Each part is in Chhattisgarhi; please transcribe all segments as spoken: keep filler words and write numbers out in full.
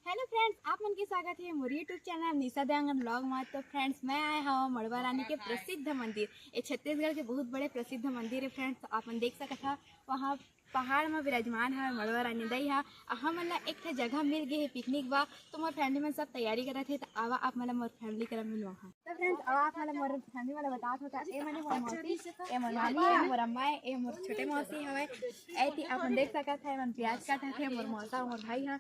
Hello friends, आप मन के स्वागत हे मोर YouTube channel निशा देवांगन vlog में। तो friends, मैं आए हव मड़वा रानी के प्रसिद्ध मंदिर। ये छत्तीसगढ़ के बहुत बड़े प्रसिद्ध मंदिर हे friends। आप मन देख सकत हव, वहाँ पहाड़ में विराजमान हवे मड़वा रानी दाई हा। अउ हमन ला एक ठे जगह मिल गे हे picnic बा, तो मोर family मन सब तैयारी करत हे। तो आवा, आप मन ला मोर family करा मिलवा हा। तो friends, आवा, आप मन ला मोर family वाला बतात होता। ए मने मोर मौसी, ए मोर मामी, ए मोर अम्मा, ए मोर छोटे मौसी हवे। ए ती आप मन देख सकत हे, मन प्याज काटत हे, मोर मौसा, मोर भाई हा।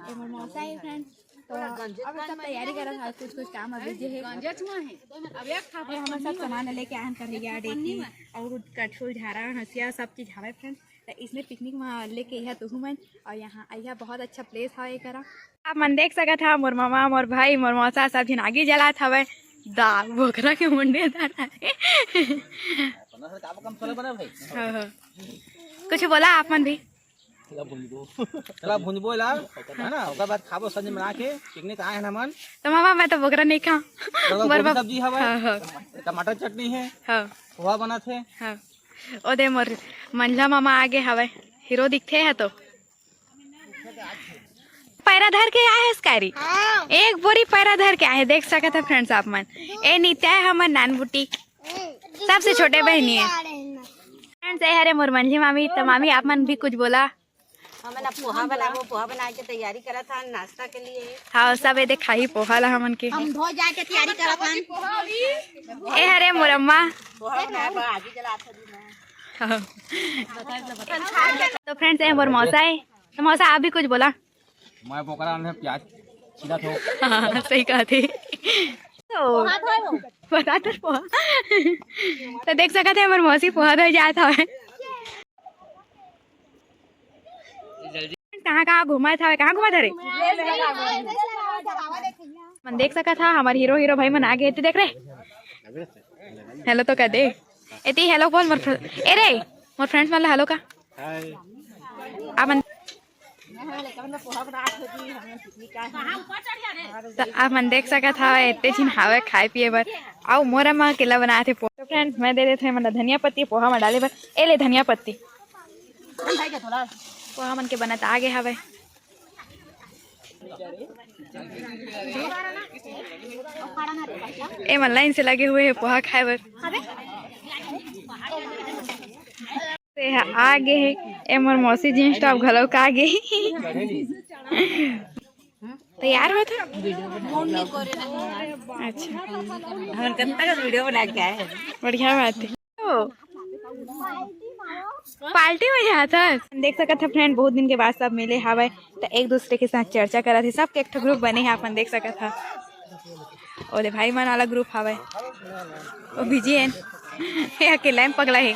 ए मोर मौसा हे friends। तो अब सब तैयारी करत हवे, कुछ कुछ काम अभी जे हे। ए हमन सब सामान लेके आए हन, कढ़ैया, डेगची अउ कटछुल, झारा, हंसिया, सब चीज हवे friends। त इसने picnic में लेके अइहा तुहू मन, अउ यहाँ अइहा, बहुत अच्छा place हवे एकरा। आप मन देख सकत हव, मोर मामा, मोर भाई, मोर मौसा सब झन आगी जलात हवे। दा बोकरा के मुंडे दाना हे। हाँ, हाँ। कुछ बोला आप मन भी? चला भुंजबो ला, है ना? ओकर बाद खाबो, सब्जी बना के picnic आए हन हमन। तो मामा, मैं तो बोकरा नहीं खाऊं। तो गोभी सब्जी हवे, हाँ, हाँ। टमाटर चटनी हे, हाँ। पोहा बनत हे। हाँ। ओ दे मोर मंझला मामा आगे हवे, हीरो दिखथे हे तो। पैरा धर के आए हस का री? हाँ। एक बोरी पैरा धर के आए, देख सकत हे friends आप मन। ए नित्या हे हमर नानबुटी, सबसे छोटे बहिनी हे। Friends, ए हरे मोर मंझी मामी। त मामी, आप मन भी कुछ बोला। हमन अब पोहा बनाबो, पोहा बना के तैयारी करत हन नाश्ता के लिए। हाँ, सब ए दे खाही पोहा ला हमन के। हम धो जाए के तैयारी करत हन। ए हरे मोर अम्मा। पोहा बनाए बर आगी जलात हन। हाँ। तो friends, ए मोर मौसा हे। तो मौसा, आप भी कुछ बोला। मैं बोकरा में प्याज छीलत हो। हाँ, सही कहा थे। तो बता तो पोहा। तो देख सकत हे, हमर मौसी पोहा धोए जात हवे। कहाँ कहाँ घूमत हवे, कहाँ घूमत हरे? मन देख सकत हा, हमर हीरो हीरो भाई मन आगे हे, देख रे। हेलो तो कह दे। एती हेलो बोल मोर फ्र-, ए रे, मोर friends मन ला हेलो का। हाय। आप मन, त आप मन देख सकत हव, एते झिन हावय खाए पिए बर। अउ मोर अम्मा अकेला बनात हे पोहा। तो friends, मैं दे देत हव एमन ला धनिया पत्ती पोहा म डाले बर। ए ले धनिया पत्ती। पोहा मन के बनत आगे हवय। ए मन लाइन से लगे हुए हे पोहा खाए बर। से ह आ गे हे। ए मोर मौसी jeans top घलो का गे। तैयार होत हे? अच्छा। हमन कब तक video बना के आए हैं। बढ़िया बात हे। ओ। पार्टी में जात हस? देख सकत ह friend, बहुत दिन के बाद सब मिले हावय, त एक दूसरे के साथ चर्चा करत हे। सबके एक ठो group बने हे, अपन देख सकत ह। ओदे भाई मन वाला group हावय, ओ busy हे, ये अकेला ही पगला हे।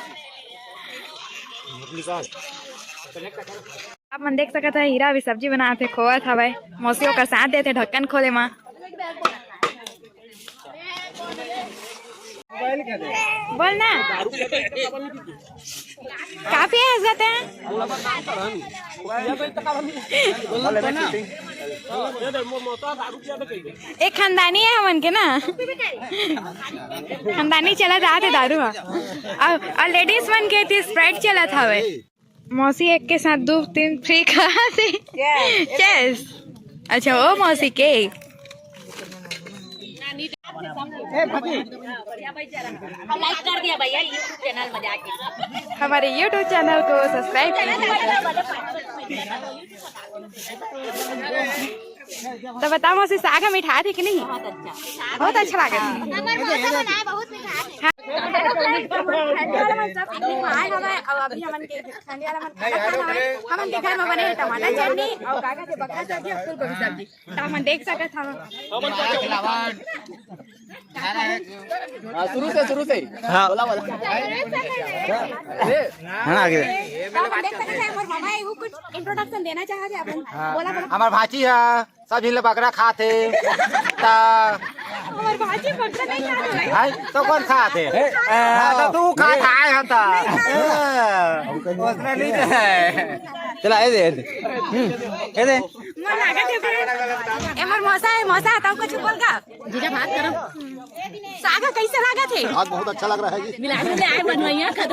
आप मन देख सकत ह, हीरा अभी सब्जी बनात हे, खोवत हवय। मौसी ओकर साथ देथे ढक्कन खोले म। बोल ना, काफी है इज्जत है। एक खानदानी है हमन के ना, खानदानी चला जात हे दारू ह। अउ, अउ ladies मन के ती Sprite चलत हवे। मौसी एक के साथ दो तीन free कहा से। Yes। Yes। अच्छा, ओ मौसी के। Like कर दिया भैया YouTube channel में जाके। हमारे YouTube channel को subscribe कीजिए। तो बताओ मौसी, साग ह मिठाथे कि नहीं? बहुत अच्छा। बहुत अच्छा लागत हे। हमर मौसा बनाए बहुत मिठाथे। हाँ। ठंडी वाला मन सब picnic में आए हवय, अब अभी हमन के ठंडी वाला मन खाना खाना हवय। हमन के घर में बने हे टमाटर चटनी अउ का कहथे बकरा सब्जी अउ फूलगोभी सब्जी। त हमन देख सकत हव। हाँ, शुरू से, शुरू से। हाँ। बोला, बोला। हाँ, आगे। त हमन देख सकत हव, हमर मामा हे, वो कुछ introduction देना चाहत हे अपन। हाँ। बोला, बोला। हमर भांची हे। सब झिन ले बकरा खात हे। त हमर भांची बकरा नहीं खात हे। हाय, तो कौन खात हे? ए, हाँ, तो तू खात हे, हम त। ए, ओतना नहीं हे। चला, ए दे, ए दे। हम्म, ए दे। मन लागत हे, ए, हमर मौसा हे, मौसा, तब कुछ बोल का? जीजा बात करो। साग कैसे लागत हे? आज बहुत अच्छा लग रहा है जी। मिला, मिला, आए बनवैया का।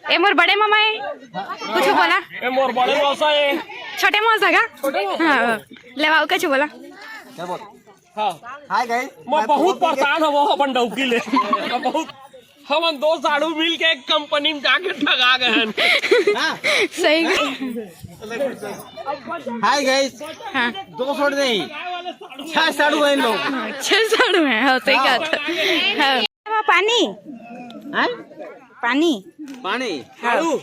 ए मोर बड़े मामा हे, कुछ बोला। ए मोर बड़े मौसा हे, छोटे मौसा का? हाँ, लेवाओ, कुछ बोला। हाँ। हाय गाइस, मैं बहुत परेशान हूँ वो अपन डौकी ले। बहुत, हमन दो साढ़ू मिल के एक कंपनी में जाके ठगा गए हैं। सही। हाय गाइस, हाँ। दो सौ नहीं, छह साढ़ू हैं लोग। हाँ, छह साढ़ू हैं, हाँ, सही कहा था। हाँ। पानी, हैं? पानी। पानी। साढ़ू।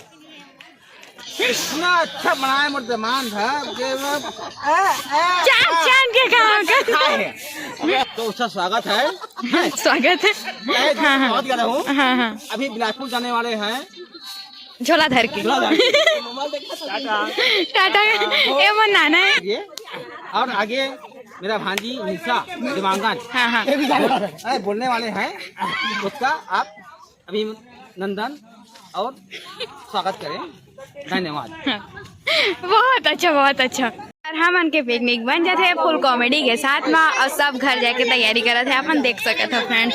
इतना अच्छा बनाया मेरे दिमाग था कि मैं, आ, आ, चांद, चांद के कहा होगा? है। तो उसका स्वागत है। स्वागत है। मैं हाँ, हाँ। बहुत ज्यादा हूँ। हाँ, हाँ। अभी बिलासपुर जाने वाले हैं। झोला धर के। टाटा। ये मन नाना है। ये और आगे मेरा भांजी निशा दिमांगन हाँ, हाँ। अरे बोलने वाले हैं, उसका आप अभिनंदन और स्वागत करें। धन्यवाद। बहुत अच्छा, बहुत अच्छा। और हमन के पिकनिक बन जाथे फुल कॉमेडी के साथ में, और सब घर जाके तैयारी करत हे, अपन देख सकत हो फ्रेंड्स।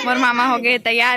मोर मामा हो गए तैयार।